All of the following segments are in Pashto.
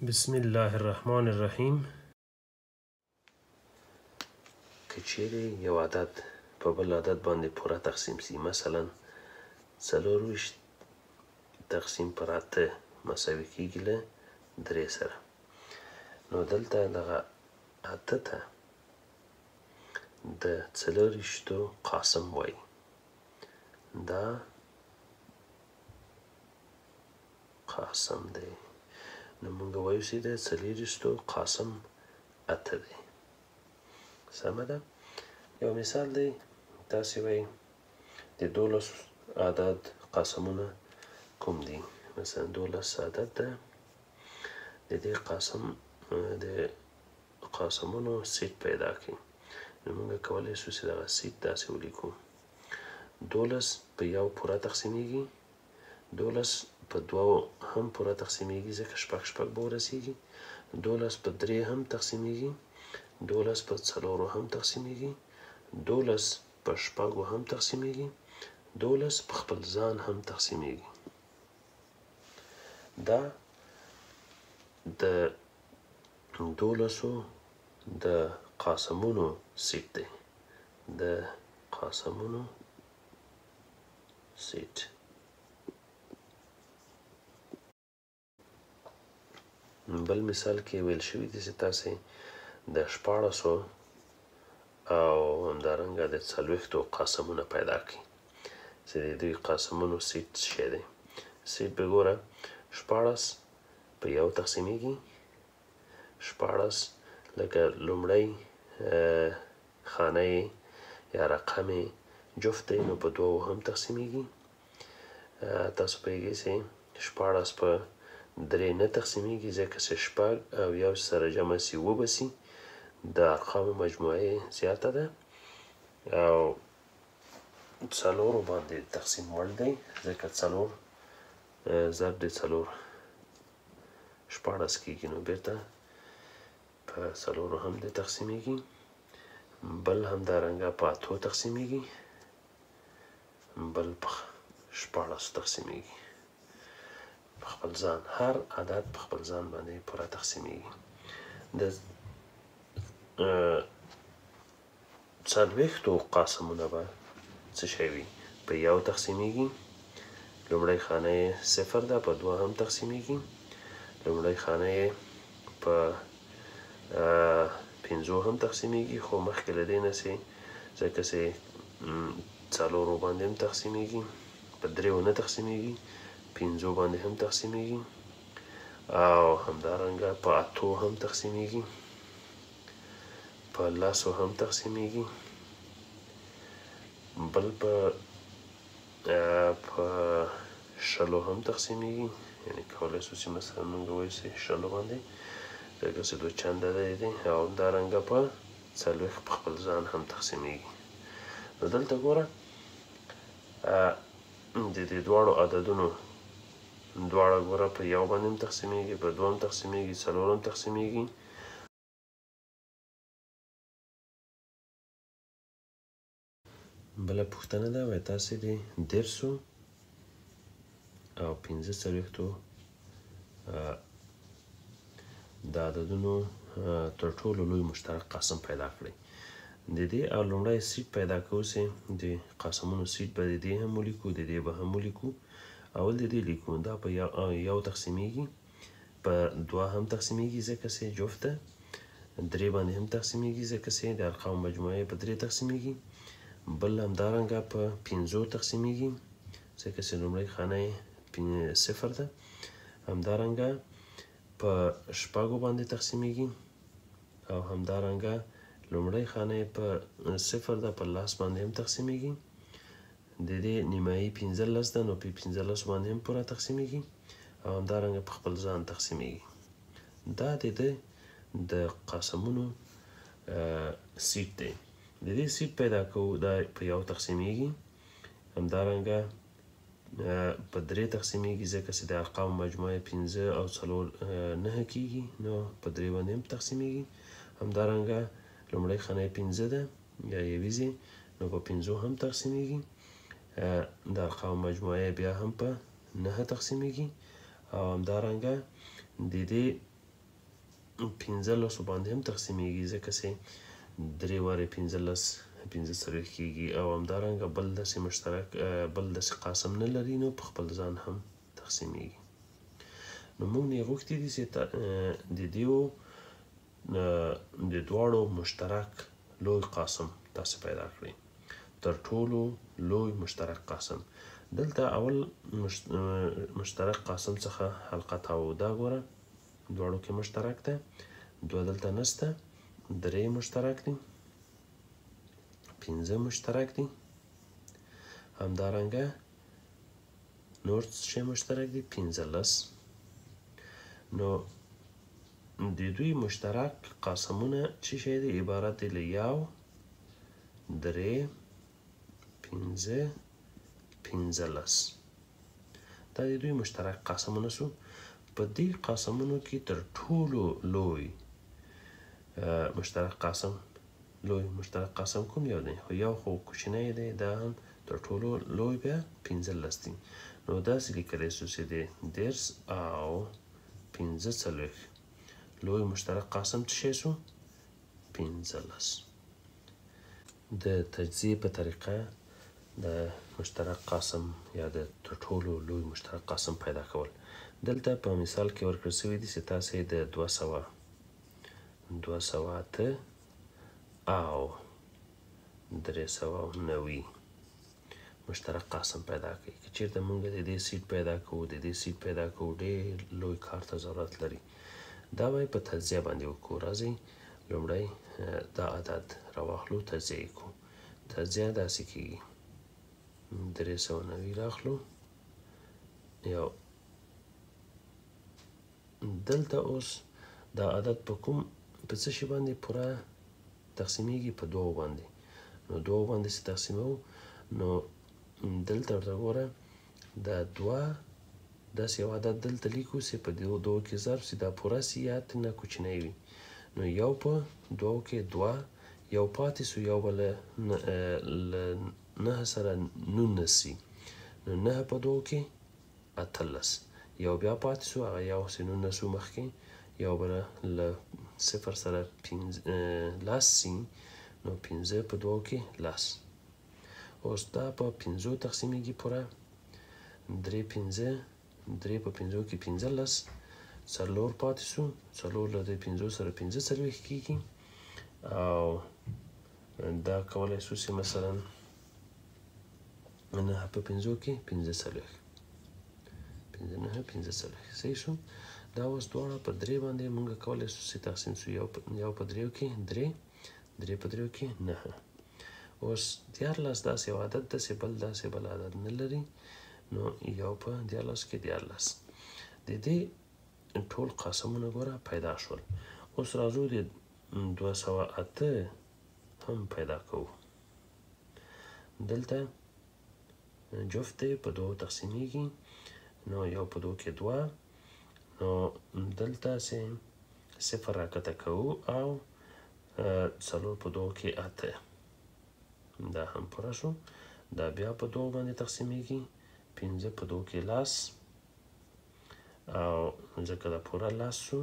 بسم الله الرحمن الرحیم. که چیرې یو عدد په بل عدد باندې پوره تقسیم سي، مثلا 24 تقسیم پر 8 مساوي کیږي له 3 سره، نو دلته دغه 8 ته د 24 قاسم وایي. دا قاسم دی، نو موږ وایو چې د 24 قاسم 8 دی. سمه ده. یو مثال دی، تاسې وایي د 12 عدد قاسمونه کوم دي؟ مثلا 12 عدد ده، د دې قاسم د قاسمونو سیټ پیدا کړي. نو موږ کولی شو چې دغه سیټ داسې ولیکو: 12 په 1 پوره تقسیمیږي، 12 په 2 هم پوره تقسیمیږي ځکه شپږ شپږ به ورسیږي، 12 په 3 هم تقسیمیږي، 12 په 4 هم تقسیمیږي، 12 په 6 هم تقسیمیږي، 12 په خپل ځان هم تقسیمیږي. دا د 12 د قاسمونو سیټ دی، د قاسمونو سیټ. بل مثال کې ویل شوي دي چې تاسې د 16 او همدارنګه د 40 قاسمونه پیدا کړئ، چې د دوی قاسمونو سیټ څه شی دی. سیټ به ګوره 16 په 1 تقسیمیږي، 16 لکه لومړی خانه یې یا رقم یې جفت دی، نو په 2 هم تقسیمیږي. تاسو پوهېږئ چې 16 په 3 نه تقسیمیږي ځکه چې 6 او 1 سره جمع سي 7 به سي، د ارقامو مجموعه زیاته ده، او 4 باندې تقسیم وړ دی ځکه 4 ضرب د 4 16 کېږي، نو بېرته په 4 هم دی تقسیمیږي. بل همدارنګه په 8 تقسیمیږي، بل په 16 تقسیمیږي. په خپل ځان هر عدد په خپل ځان باندې پوره تقسیمیږي. د 40 قاسمونه به څه شی وي؟ په 1 تقسیمیږي، لومړی خانه یې 0 ده، په 2 هم تقسیمیږي، لومړی خانه یې په 5 هم تقسیمیږي، خو مخکې له دې نه چې ځکه چې 4 باندې هم تقسیمیږي، په 3 نه تقسیمیږي، 5 باندې هم تقسیمیږي، او همدارنګه په 8 هم تقسیمیږي، په 10 هم تقسیمیږي، بل په 20 هم تقسیمیږي. یعنې کولی شو چې مثلا موږ ووایو چې 20 باندې ځکه چې 2 چنده دی، او همدارنګه په 40 په خپل ځان هم تقسیمیږي. نو دلته ګوره د دې دواړو عددونو دواړه ګوره په 1 باندې هم تقسیمیږي، په 2 هم تقسیمیږي، 4 هم تقسیمیږي. بله پوښتنه ده، وایي تاسې د 30 او 45 د عددونو تر ټولو لوی مشترک قاسم پیدا کړئ. د دې او لومړی سیټ پیدا کوو چې د قاسمونو سیټ به د دې هم ولیکو، د دې به هم ولیکو. اول د دې لیکو، دا په 1 تقسیمیږي، په 2 هم تقسیمیږي ځکه چې جفت ده، 3 باندې هم تقسیمیږي ځکه چې د ارقامو مجموعه په 3 تقسیمیږي، بل همدارنګه په 5 تقسیمیږي ځکه چې لومړۍ خانه یې 0 ده، همدارنګه په 6 باندې تقسیمیږي، او همدارنګه لومړۍ خانه یې په 0 ده، په 10 باندې هم تقسیمیږي. د دې نیمایي 15 ده، نو په 15 باندې هم پوره تقسیمیږي، او همدارنګه په خپل ځان تقسیمیږي. دا د دې د قاسمونو سیټ دی. د دې سیټ پیدا کوو، دا په 1 تقسیمیږي، همدارنګه په 3 تقسیمیږي ځکه چې د ارقامو مجموعه 5 او 4 9 کېږي، نو په 3 باندې هم تقسیمیږي. همدارنګه لومړۍ خانه یې 5 ده یا یویزې، نو په 5 هم تقسیمیږي. د ارقامو مجموعه بیا هم په 9 تقسیمیږي، او همدارنګه د دې 15 باندې هم تقسیمیږي، ځکه چې 3 وارې 15 45 کېږي، او همدارنګه بل داسې مشترک بل داسې قاسم نه لري، نو په خپل ځان هم تقسیمیږي. نو موږ نه یې غوښتي دي چې د دیو د دواړو مشترک لوی قاسم تاسې پیدا کړئ، تر ټولو لوی مشترک قاسم. دلته اول مشترک قاسم څخه حلقه تاو، دا ګوره دواړو کې مشترک ده، 2 دلته نسته، 3 مشترک دي، 5 مشترک دي، همدارنګه نور څه شی مشترک دي؟ 15. نو د دوی مشترک قاسمونه څه شی دي؟ عبارت دي له 1، 3، 5، 15. دا د دوی مشترک قاسمونه سو. په دې قاسمونو کې تر ټولو لوی مشترک قاسم، لوی مشترک قاسم کوم یو دی؟ خو یو خو کوچنی دی، دا هم تر ټولو لوی بیا 15 دی. نو داسې لیکلی سو چې د 30 او 45 لوی مشترک قاسم څه شی سو؟ 15. د تجزیې په طریقه د مشترک قاسم یا د تر ټولو لوی مشترک قاسم پیدا کول. دلته په مثال کې ورکړل شوي دي چې تاسې د 200، 208 او 390 مشترک قاسم پیدا کړئ. که چېرته موږ د دې سیټ پیدا کوو، د دې سیټ پیدا کوو، ډېر لوی کار ته ضرورت لري. دا به په تجزیه باندې وکړو. راځئ لومړی دا عدد راواخلو، تجزیه یې کړو. تجزیه داسې کېږي، 390 راخلو، یو دلته اوس دا عدد په کوم په څه شي باندې پوره تقسیمیږي؟ په 2 باندې. نو 2 باندې چې تقسیموو، نو دلته ورته ګوره دا 2 داسې یو عدد دلته لیکو چې په 2 کې ضرب سي، دا پوره سي یا ترې نه کوچنی وي. نو 1 په 2 کې 2، یو پاتې سو، یو به له 9 سره 19 سي، نو 9 په 2 کې 18، یو بیا پاتې سو، هغه یو سي 19 سو مخکې، یو به له 0 سره 10 سي، نو 5 په 2 کې 10. اوس دا په 5 تقسیمیږي پوره، 3 5، 3 په 5 کې 15، 4 پاتې سو، 4 له دې 5 سره 45 کېږي. او دا کولی سو چې مثلا 9 په 5 کې 45، 5 9 45، صحیح شو. دا اوس دواړه په 3 باندې موږ کولی سو چې تقسیم سو، یو په 3 کې 3، 3 په 3 کې 9. اوس 13 داسې یو عدد ده چې بل داسې بل عدد نه لري، نو یو په 13 کې 13. د دې ټول قاسمونه ګوره پیدا شول. اوس راځو د 208 هم پیدا کوو. دلته جفت دی، په 2 تقسیمیږي، نو یو په 2 کې 2، نو دلته سې 0 راکته کوو او 4 په 2 کې 8، دا هم پوره شو. دا بیا په 2 باندې تقسیمیږي، 5 په 2 کې 10، او ځکه دا پوره 10 شو،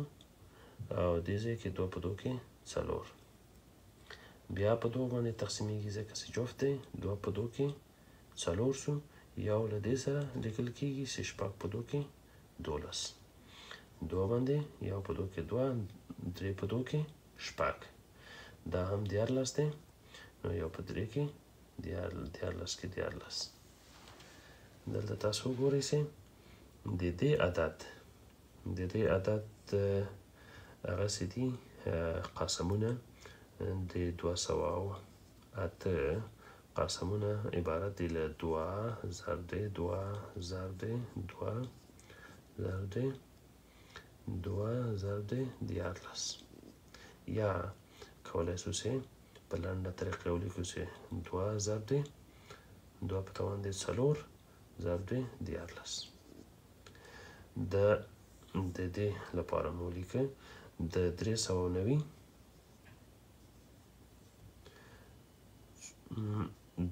او دې ځای کې 2 په 2 کې 4، بیا په 2 باندې تقسیمیږي ځکه چې جفت دی، 2 په 2 کې 4 شو، یو له دې سره لیکل کېږي چې 6 په 2 کې 12، 2 باندې یو په 2 کې 2، 3 په 2 کې 6، دا هم 13 دی، نو یو په 3 کې 13 کې 13. دلته تاسو وګورئ چې د دې عدد، د دې عدد هغه څه دي قاسمونه د 208 قاسمونه عبارت دي له 2 ضرب 2 ضرب 2 ضرب 2 ضرب 13، یا کولی شو چې په لنډه طریقه ولیکو چې 2 ضرب 2 په توان د 4 ضرب 13. د دې لپاره مو ولیکه د 390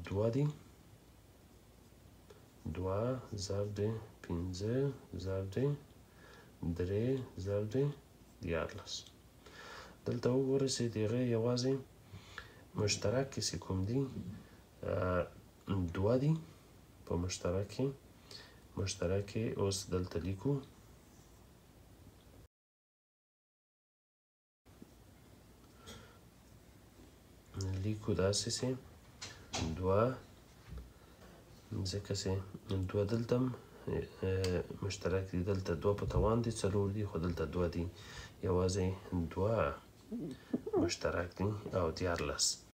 2 دي، 2 ضرب 5 ضرب 3 ضرب 13. دلته وګورئ چې د هغې یوازې مشترک کې چې کوم دي دوه دي. په مشترک کې مشترک اوس دلته لیکو. لیکو داسې چې دوه، ځکه چې دوه دلته مشترک دي. دلته دوه په توان دي څلور دي، خو دلته دوه دي، یوازې دوه مشترک دي او 13.